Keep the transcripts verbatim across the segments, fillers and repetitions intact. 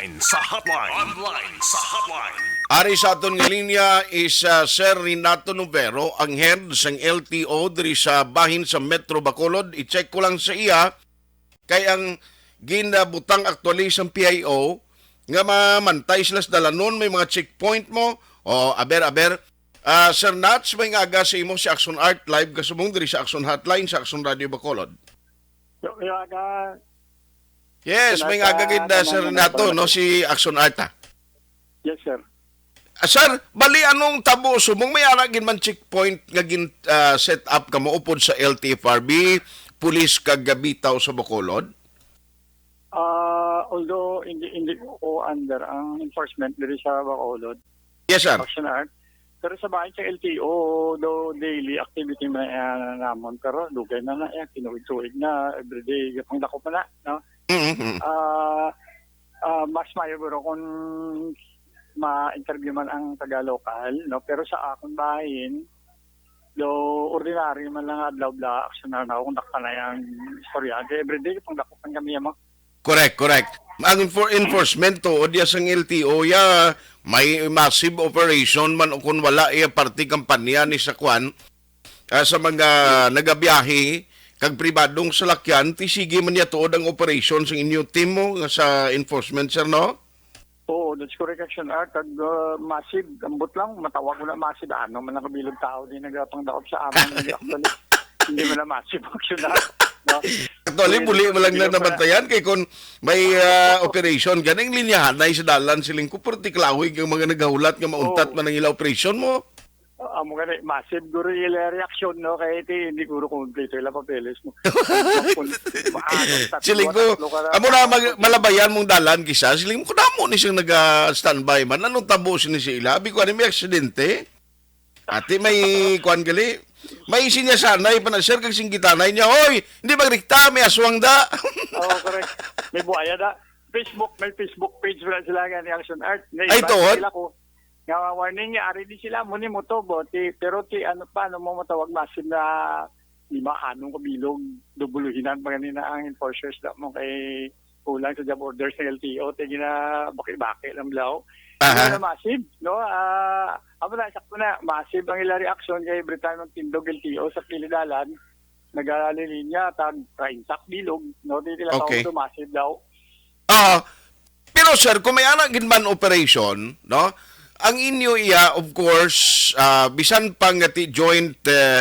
Sa hotline. Online sa hotline. Ari sa aton nga linya is, ah, Sir Renato Novero, ang head sang L T O diri sa bahin sa Metro Bacolod. I-check ko lang sa iya kay ang ginabutang aktually sang P I O nga mamantay sila sa dalanon, may mga checkpoint mo. O, aber, aber. Ah, Sir Nats, may nga aga sa imo si Action Art, live ka subong diri sa Action Hotline sa Action Radio Bacolod. Yo, yo, aga. Yes, may nga aga gid, ah, Sir Renato, no, si Action Art, ah. Yes, sir. Ah, sir, bali, anong tabo subong may ara gid man checkpoint nga gin, ah, set up kamo upod sa L T F R B, pulis kag bitaw sa Bacolod? Ah, although hindi, hindi ko under ang enforcement diri sa Bacolod, Yes, sir. Action Art. Pero sa bahin sa L T O, do daily activity man, ah, namon. Pero dugay na na, eh, tinuig-tuig na, everyday, pangdakop na, no? Mm-hmm. Ah, ah, mas maayo guro kung ma-interview man ang taga-local, no? Pero sa akon bahin, do ordinary man lang adlaw bla, action na ako kung dakpa na yung istorya. Kaya everyday, pangdakop man kami, mo. Correct, correct. Ang enfor-, enforcement to, o diya sang L T O, ya, may massive operation man o kung wala, iya parte kampanya ni sa kwan, ah, sa mga nagabiyahe, kag pribadong salakyan, ti sige man niya tuod ang operation sang inyo team mo nga sa enforcement, sir, no? Oo, that's correct, Action Art. Kag, uh, massive, ambot lang, matawag mo na massive. Ano man ang kabilog tao di nagapangdaop sa amon, hindi, actually. Hindi man na massive, Action Art. No? Actually, buli mo lang na nabantayan kay kung may, uh, operation, ganing linyahan na sa dalan, siling ko, pero tiklawig ang mga naghahulat nga mauntat man ang ila operation mo. Amo gani, massive guro ila reaksyon, no? Kay ti, hindi guro kompleto ila papeles mo. Siling ko, amo na mag-, malabayan mong dalan kisa. Siling mo, "Kadamo ni siyang naga-standby man. Anong tabo sini sa ila?" Abi ko, "Ano, may aksidente?" Ati, may kuan gali. May sinya sanay pa na, sir, kag singgitanay niya, "Hoy, hindi magrikta, may aswang da." Oo, correct. May buhaya da. Facebook, may Facebook page wala sila gani, Action Art. Ay, tuod? Sila ko. Nga warning niya, ari di sila, muni mo to, bo, ti, pero ti, ano pa, ano mo matawag, masin na lima, anong kabilog, dubuluhinan pa ganina ang enforcers na mo kay kulang sa job orders ng L T O, ti gina baki-baki lang blaw. Aha. Ano na massive, no? Ah, amo na, sakto na, massive ang ila reaksyon kay every time ang tindog L T O sa kilidalan, nagalilinya, tag, trainsak bilog, no? Di nila Okay. Tawag to, massive daw. Ah, pero sir, kung may ana gid man operation, no? Ang inyo iya, of course, ah, bisan pa nga ti joint, eh,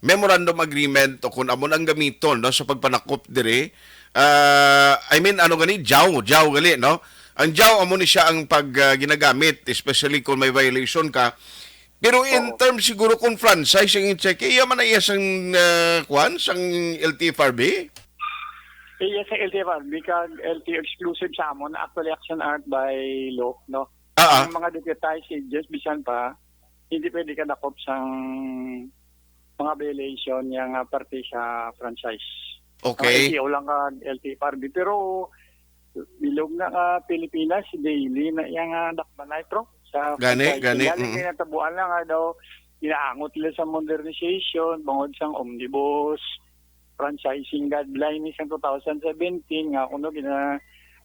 memorandum agreement o kung amo ang gamiton, no, sa pagpanakop diri, ah, I mean, ano gani, jaw, jaw gali, no? Ang jaw amo ni siya ang pag, ah, ginagamit, especially kung may violation ka. Pero in Oo. terms siguro kung franchise ang i-check, iya man na iya sang, ah, kwan, sang L T F R B? Iya sa L T F R B kag L T O exclusive sa amon, actually, Action Art by law, no? Ah, ah. Ang mga deputized agents, bisan pa, hindi pwede kadakop sang mga violation niya nga parte sa franchise. Okay. Ang L T O lang kag L T F R B. Pero bilog na ka Pilipinas, daily na iya nga dakbanay, pro. Sa Gani, franchise gani, nila, mm. Ginatabuan lang nga daw, ginaangot nila sa modernization, bangod sang omnibus, franchising guideline ni sang two thousand seventeen, nga kuno gina-,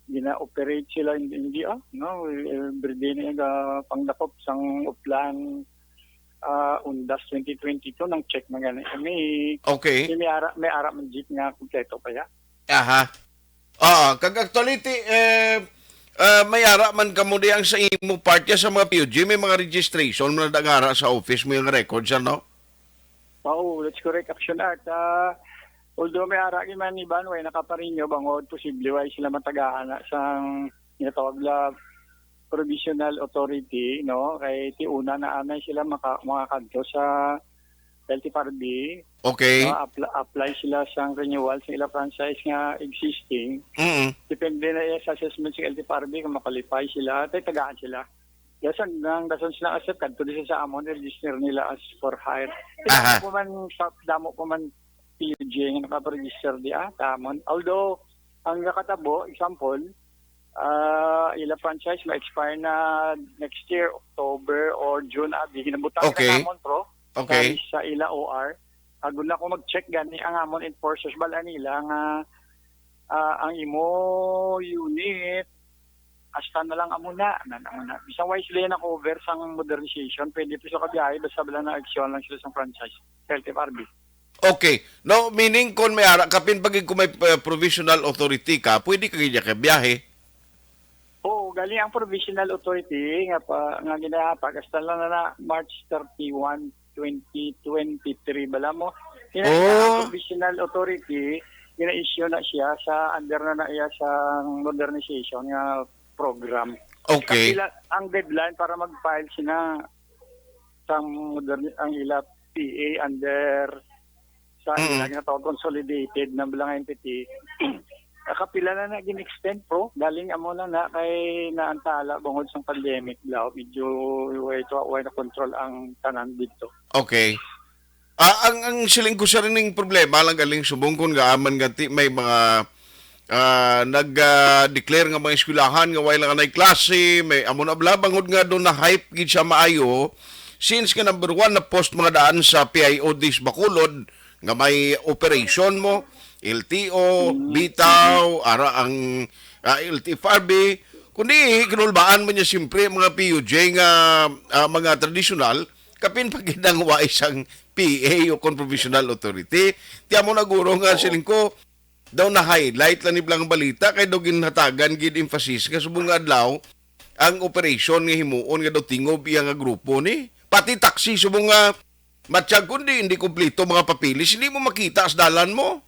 gina-operate sila, hindi, hindi, ah, no, everyday na yung, ah, pangdakop sang uplan, ah, Undas twenty twenty-two, nang check man gani kami. Okay. May, may ara, may ara man jeep nga kompleto pa ya. Aha. Ah, kag actually, ti, eh, ah, may ara man kamo di ang sa imo part ya sa mga P U G, may mga registration man na ara sa office mo yung records, ano? Oo, that's correct, Action Art. Ah, although may ara man iban, way nakaparinyo, bangod posible way sila matagaan na sang ginatawag la provisional authority, no? Kay ti una na anay sila maka-, makakadto sa L T F R B. Okay. No, apply, apply sila sang renewal sa ila franchise nga existing. Mm. Depende na iya sa assessment sa L T F R B kung makalipay sila, tay tagaan sila. Yes, ang, ang dason sila accept, kadto di sa amon, register nila as for hire. Aha. Damo po man sa, damo po man P U G nga nakaparegister di, ah, tamon. Although, ang nakatabo, example, ah, ila franchise ma-expire na next year, October or June, ah, di ginabutang Okay. na namon, pro. Okay. Sa, sa ila O R. Agud na ko mag-check gani ang amon enforcers, bala nila nga, ah, ang imo unit, hasta na lang amo na, na, amo na. Bisan way sila na-cover sang modernization, pwede pa sila kabiyahe, basta bala na-action lang sila sang franchise, sa L T F R B. Okay. No, meaning kung may ara, kapin pag kung may, uh, provisional authority ka, pwede ka gid kabiyahe. Oo, galing ang provisional authority nga pa, nga ginahatag, hasta lang na, na March thirty-one, twenty twenty-three, bala mo. Kina Oh. Provisional authority, gina-issue na siya sa, under na na iya sa modernization nga program. Okay. Kapila ang deadline para mag-file sina sa modern-, ang ila P A under sa Mm. ila nga tawag consolidated na lang entity. Kapila na na gin-extend, bro. Galing amo na na kay naantala bangod sa pandemic daw. Medyo way to, way na control ang tanan dito. Okay. Ah, ang, ang siling ko sa ning problema lang galing subong kung gaaman ganti may mga, ah, nag, ah, declare nga mga eskwelahan nga way lang anay klase, may amo na bla, bangod nga doon na hype gid siya maayo, since nga number one na post mga daan sa P I O Ds Bacolod nga may operation mo, L T O, Mm. Bitaw, ara ang, ah, L T F R B, kundi kinulbaan mo niya siyempre ang mga P U J nga, ah, mga tradisyonal, kapin pa gid ang wa isang P A o kon provisional authority. Ti amo na guro nga Oo. siling ko, daw na-highlight lang ni blang balita kay daw ginhatagan gid emphasis nga subong nga adlaw ang operasyon nga himuon nga daw tingob iya nga grupo ni. Pati taxi subong nga matsyag kundi hindi kompleto mga papeles, hindi mo makita sa dalan mo.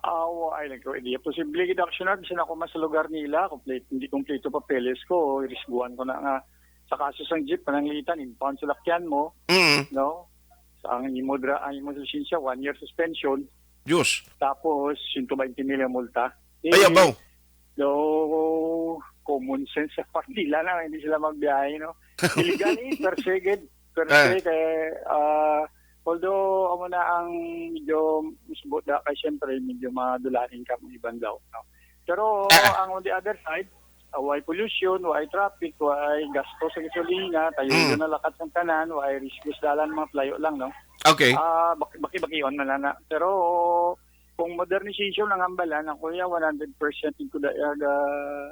Aw, ay, nagko-, hindi posible gid aksyonan. Bisan ako man sa lugar nila, kompleto, hindi kompleto papeles ko, irisguan ko na nga. Sa kaso sang jeep, pananglitan, impound sa lakyan mo, Mm. no? Sa ang imo dra-, ang imo lisensya, one year suspension. Diyos. Tapos, siyento baynte mil ang multa. Eh, Ay, abaw. Though, common sense sa part nila na, hindi sila magbiyahe, no? Illegal eh, per se, gid. Per Ah. se, kay, ah, although, amo na ang medyo musbot da, kay siyempre, medyo madulahin ka ang iban daw, no? Pero, Ah. ang on the other side, ah, why pollution, why traffic, why gasto sa gasolina, tayo Mm. na lakat ng tanan, why risk sa dalan, mga playo lang, no? Okay. Ah, baki-, baki-bakion man na. Pero, kung modernization ang hambalan, ang kuya, one hundred percent ko da-, ah,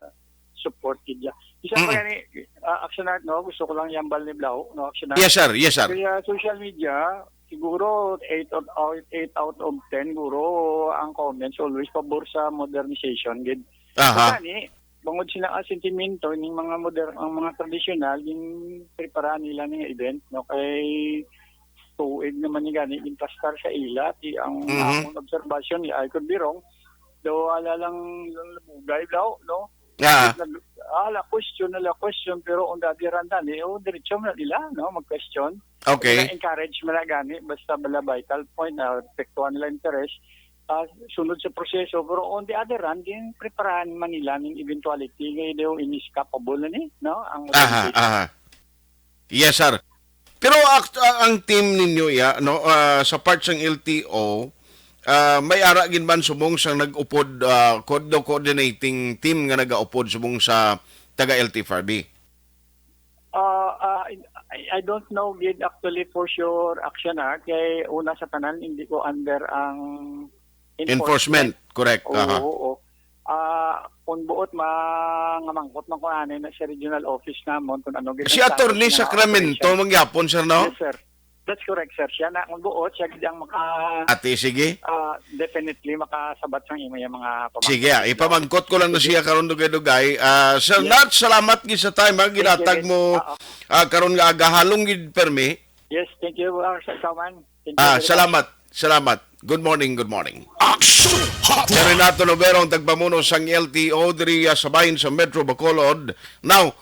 support gid ya. Isa pa Mm. gani, ah, Action Art, no? Gusto ko lang yambal ni Blau, no, Action Art. Yes, sir. Yes, sir. Kaya social media, siguro eight out, out, eight out of ten, guro, ang comments always pabor sa modernization, gid. Aha. Kani, bangod sila ang sentimento, ning mga moder-, ang mga tradisyonal, yung preparahan nila nga event, no? Kay tuig naman ni gani, impastar sa ila, ti ang Mhm. akong obserbasyon, I could be wrong, daw ala lang, lang labugay daw, no? Ah. Nag-, ala question, ala question, pero on the other hand, tani, oh, diretso man nila, no, mag-question. Okay. Nila encourage man na gani, basta bala vital point na apektuhan nila interes, ah, sunod sa proseso. Pero on the other hand, yung preparahan man nila ning eventuality, kaya daw inescapable na ni, no, ang Aha, modernity. Aha. Yes, sir. Pero ak-, a-, ang team ninyo, ya, no, ah, sa part sang L T O, ah, may ara gid man subong sang nag-upod, ah, co-, do coordinating team nga nagaupod subong sa taga L T F R B? Ah, ah, I, I don't know gid actually for sure, Action, ha, kay una sa tanan, hindi ko under ang enforcement. Enforcement, correct. Oo, Aha. oo. Ah, kung buot, ma-, nga mangkot man ko ani na sa regional office namon kung ano gid Si ang status Attorney nga Sacramento, operation. Mangyapon, sir, no? Yes, sir. That's correct, sir. Siya na, kung buot, siya gid ang maka-, Ate, sige. ah, definitely makasabat sang imo yung mga pamangkot. Sige, ah, ipamangkot ko lang na Sige. siya karon dugay-dugay. Ah, Sir Yes. Nat, salamat gid sa time, ha, Thank you, ginatag yes. mo, Oo. ah, karon nga aga, halong gid permi. Yes, thank you, uh, Sir Saman. Thank you Ah, very much. salamat. Salamat. Good morning, good morning. Action Hotline. Si Renato Novero ang tagpamuno sang L T O diri, ah, sa bahin sa Metro Bacolod. Now,